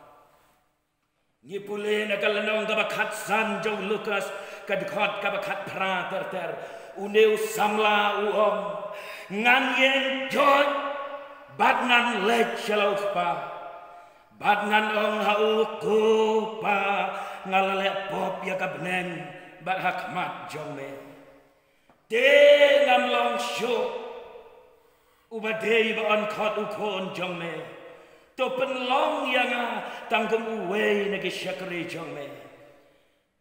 Ngi pule na ka lynnong kaba khatsan jong u Lukas, ka dkhot kaba khatphra ter ter. Une u samla u ong, ngan ïeng joit bad ngan leit sha la u kpa bad ngan ong ha u, ko Pa, nga la leh pop ïa ka bneng bad ha khmat jong me. Te ngam long shuh uba dei ba on khot u khun jong me. To pynlong ïa nga tang kum uwei na ki shakri jong me.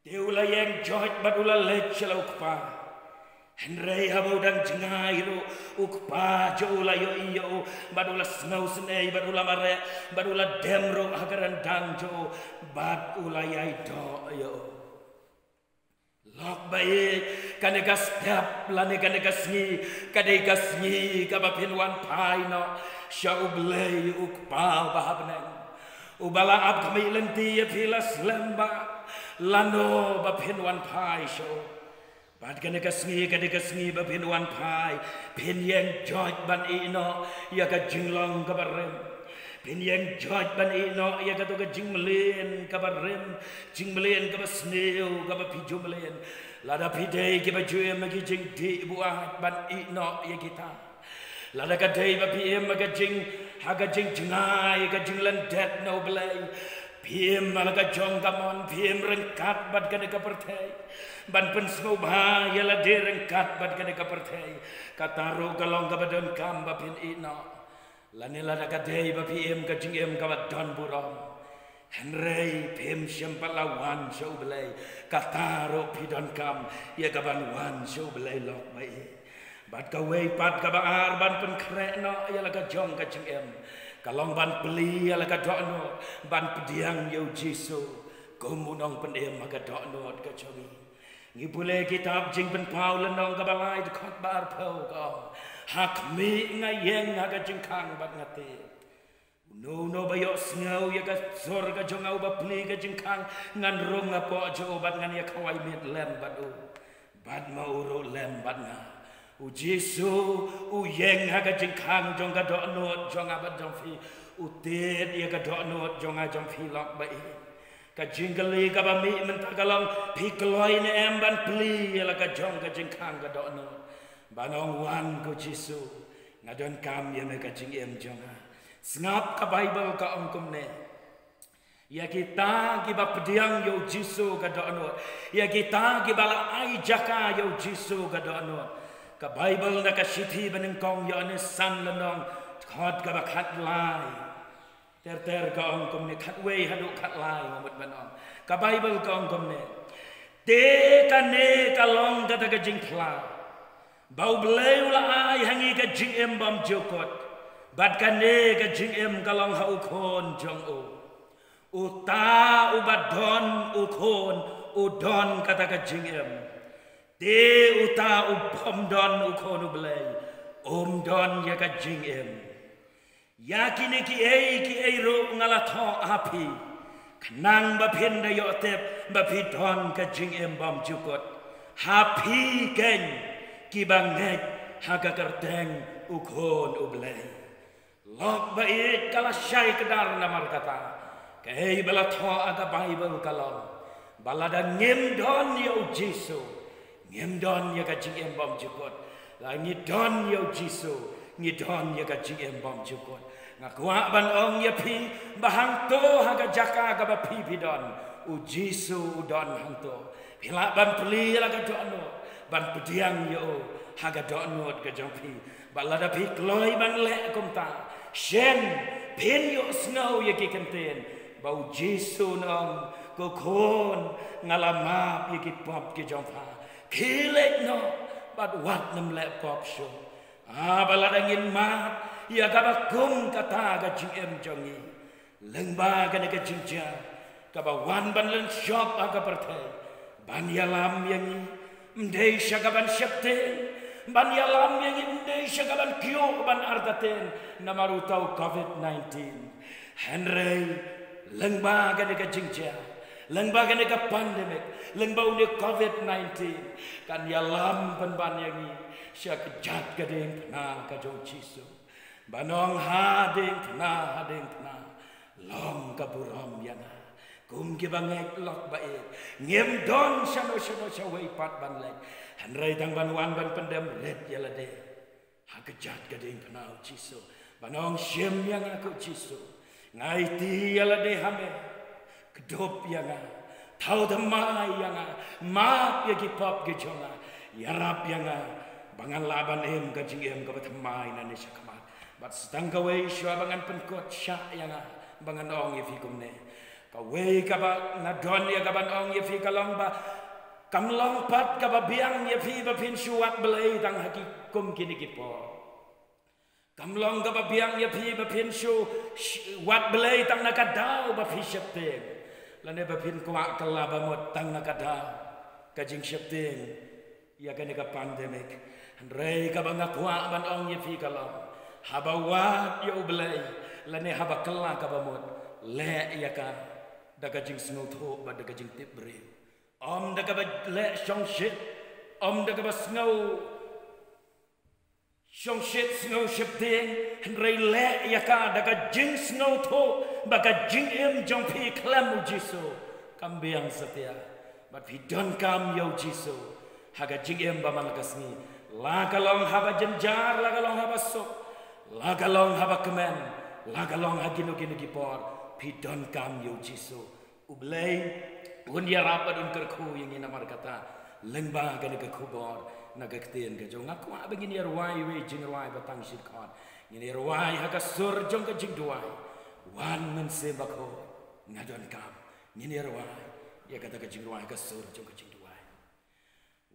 Te u la ïeng joit bad u la leit sha la u kpa. Hynrei haba u dang jngai ruh, u kpa jong u la ïohi ïa u bad u la sngewsynei bad u la mareh bad u la dem ruh ha ka ryndang jong u bad u la ïai doh ïa u. Lok ba ïeit, kane ka step lane kane ka sngi ka dei ka sngi kaba phin wan phai noh sha U Blei u Kpa uba ha bneng, uba la ap khmih lynti ïa phi la slem bha, lano ba phin wan phai sha u. Bad kane ka sngi ka dei ka sngi ba phin wan phai, phin ïeng joit ban ïeh noh ïa ka jinglong kaba rim. Phin ïeng joit ban ïeh noh ïa kato ka jingmlien kaba rim, jingmlien kaba sniew kaba phi ju mlien. Lada phi dei kiba ju im ha ki jingdih buaid, ban ïeh noh ïa kita. Lada ka dei ba phi im ha ka jing, ha ka jingjngai, ka jinglyndet na U Blei, phi im ha la ka jong ka mon, phi im ryngkat bad kane ka pyrthei ban pynsngewbha ïa lade ryngkat bad kane ka pyrthei, kata ruh ka long kaba donkam ba phin ïeh noh. Lane lada ka dei ba phi im ka jingim kaba don burom, hynrei phim shym pat la wan sha U Blei, kata ruh phi donkam ïa kaban wan sha U Blei, lok ba ïeit. Bad kawei pat kaba ar, ban pynkhreh noh ïa la ka jong ka jingim ka long ban plie ïa la ka dohnud, ban pdiang ïa U Jisu kum u nongpynim ha ka dohnud ka jong ngi. Ngi pule kitab Jingpynpaw lynnong kaba lai, dkhot ba arphew ka ong, ha khmih nga ïeng ha ka jingkhang bad nga tied. Uno uno ba ïohsngew ïa ka sur ka jong nga, uba plie ka jingkhang, ngan rung hapoh jong u bad ngan ïa khawai miet lem bad u, bad ma u ruh lem bad nga. U Jisu u ïeng ha ka jingkhang jong ka dohnud jong nga bad jong phi. U tied ïa ka dohnud jong nga jong phi, lok ba ïeit. Ka jingkylli kaba mih mynta ka long, phi kloi ne em ban plie ïa la ka jong ka jingkhang ka dohnud, ban ong, wan ko Jisu, nga donkam ïa me ka jingim jong nga. Sngap, ka Baibl ka ong kumne, ïa kita kiba pdiang ïa U Jisu ka dohnud, ïa kita kiba la ai jaka ïa U Jisu ka dohnud. Ka Baibl na ka shithi Banyngkong Ïoannis san lynnong, dkhot kaba khatlai ter ter ka ong kumne, khatwei haduh khatlai nga mut ban ong. Ka Baibl ka ong kumne, te kane ka long kata ka jingphla, ba U Blei u la ai ha ngi ka jingim bymjukut, bad kane ka jingim ka long ha U Khun jong u. Uta uba don U Khun u don kata ka jingim. Te uta u bym don U Khun U Blei um don ïa ka jingim. Ïa kine kiei kiei ruh nga la thoh ha phi, khnang ba phin da ïoh tip ba phi don ka jingim bymjukut ha phi keiñ, kiba ngeit ha ka kyrteng U Khun U Blei. Lok ba ïeit, ka la shai kdar namar kata. Kaei ba la thoh ha ka Baibl ka long ba lada ngim don ïa U Jisu, ngim don ïa ka jingim bymjukut. Lada ngi don ïa U Jisu, ngi don ïa ka jingim bymjukut. Nga kwah ban ong ïa phi ba hangto ha ka jaka kaba phi phi don, U Jisu u don hangto. Phi lah ban plie la ka dohnud, ban pdiang ïa u ha ka dohnud ka jong phi. Bad lada phi kloi ban leh kumta, shen phin ïohsngew ïa ki kyntien ba U Jisu u ong, ko khun, nga la map ïa ki pop ki jong pha. Khie leit noh bad wat nym leh pop shuh. Haba lada ngin map ïa kaba kum kata ka jingim jong ngi, lyngba kane ka jingjia kaba wan ban lynshop ha ka pyrthei, ban ïalam ïa ngi, ym dei sha kaban sheptieng, ban ïalam ïa ngi, ym dei sha kaban kiew ban artatien namar uta u covid nineteen. Hynrei lyngba kane ka jingjia, lyngba kane ka pandemic, lyngba une u covid nineteen, kan ïalam pynban ïa ngi sha ka jait ka diengphna ka jong U Jisu. Ban ong, ha diengphna, ha diengphna, long ka burom ïa nga. Kum kiba ngeit lok ba ïeit, ngim don shano shano shawei pat ban leit, hynrei tang ban wan ban pyndem rit ïa lade ha ka jait ka diengphna, U Jisu. Ban ong, shim ïa nga ko Jisu. Nga aiti ïa lade ha me. Kdup ïa nga. Thaw thymmai ïa nga. Map ïa ki pop ki jong nga. Ïarap ïa nga ba ngan lah ban im ka jingim kaba thymmai nangne shakhmat. Bad sa tang kawei shuwa ba ngan pynkut, shah ïa nga ba ngan ong ïa phi kumne. Kawei kaba nga don ïa kaban ong ïa phi ka long ba kam long pat kaba biang ïa phi ba phin shu wad Blei tang ha ki kum kine ki por. Kam long kaba biang ïa phi ba phin shu sh-, wad Blei tang na ka daw ba phi sheptieng, lane ba phin kwah kylla ba mut tang na ka daw ka jingsheptieng ïa kane ka pandemic. Hynrei kaba nga kwah ban ong ïa phi ka long, haba wad ïa U Blei lane haba kylla kaba mut, leh ïa ka da ka jingsngewthuh bad da ka jingtip briew. Ym da kaba leh shongshit, ym da kaba sngew shongshit, sngew sheptieng, hynrei leh ïa ka da ka jingsngewthuh ba ka jingim jong phi khlem U Jisu kam biang satia. Bad phi donkam ïa U Jisu ha ka jingim ba man la ka sngi. La ka long haba jynjar, la ka long haba suk, la ka long haba kmen, la ka long ha kino kino ki por, phi donkam ïa U Jisu. U Blei un ïarap bad un kyrkhu ïa ngi namar kata, lyngba kane ka khubor na ka ktien ka jong nga. Kwah ba ngin ïa rwai iwei i jingrwai ba tang shi dkhot. Ngin ïa rwai ha ka sur jong ka jingduwai. Wan Mynsiem Bakhuid, nga donkam. Ngin ïa rwai ïa kata ka jingrwai ha ka sur jong ka jingduwai.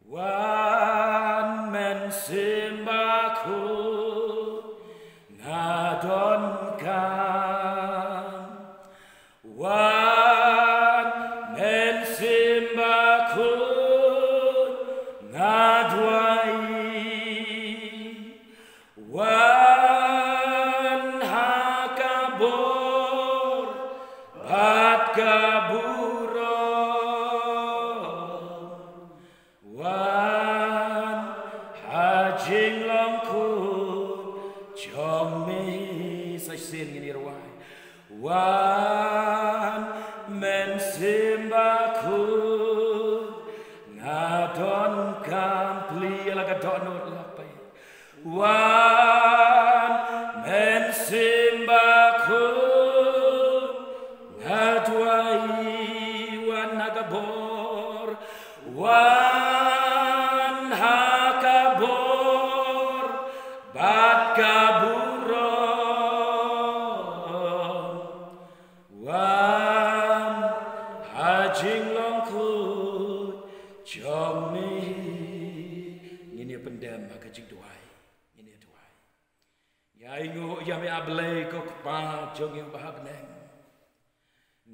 Wan Mynsiem Bakhuid, nga donkam. Wan Mynsiem Bakhuid, nga duwai. Wan ha ka bor bad ka burom. Wan ha jinglong khuid jong me. Sa shisien ngin ïa rwai. Wan Mynsiem Bakhuid, nga donkam. Plie ïa la ka dohnud, lok ba ïeit. Wan Mynsiem Bakhuid, nga duwai. Wan ha ka bor, wan ha ka bor bad ka burom. Wan ha jinglong khuid jong me. Ngin ïa pyndem ha ka jingduwai. Ngin ïa duwai. Ïa ainguh ïa me, A Blei ko Kpa jong ngi uba ha bneng.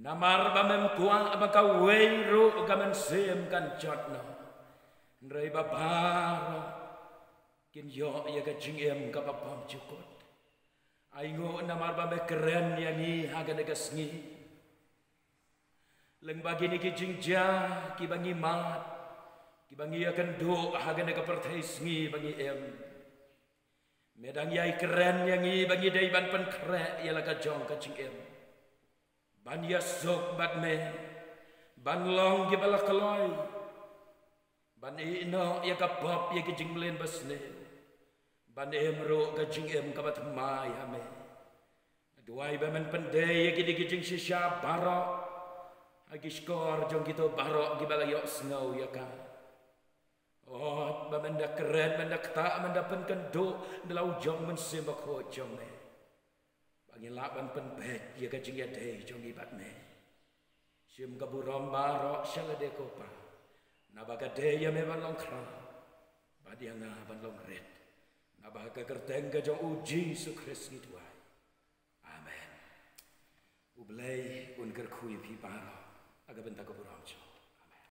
Namar ba mem kwah ba kawei ruh ka mynsiem kan jot noh, hynrei ba baroh kin ïoh ïa ka jingim kaba bymjukut. Ainguh namar ba me kren ïa ngi ha kane ka sngi. Lyngba kine ki jingjia kiba ngi mad, kiba ngi ïakynduh ha kane ka pyrthei sngi ba ngi im, me dang ïai kren ïa ngi ba ngi dei ban pynkhreh ïa la ka jong ka jingim, ban ïasuk bad me, ban long kiba la kloi, ban ïehnoh ïa ka pop, ïa ki jingmlien basniew, ban im ruh ka jingim kaba thymmai ha me. Nga duwai ba men pyndei ïa kine ki jingshisha baroh ha ki shkor jong kito baroh kiba la ïohsngew ïa ka. Ot ba men da kren, men da ktah, men da pynkynduh da la u jong Mynsiem Bakhuid jong me, ba ngin lah ban pynbeit ïa ka jingïadei jong ngi bad me. Shim ka burom baroh sha lade, ko Pa, naba ka dei ïa me ban long khraw bad ïa nga ban long rit. Naba ha ka kyrteng ka jong U Jisu Khrist ngi duwai. Amen. U Blei un kyrkhu ïa phi baroh ha ka bynta ka burom jong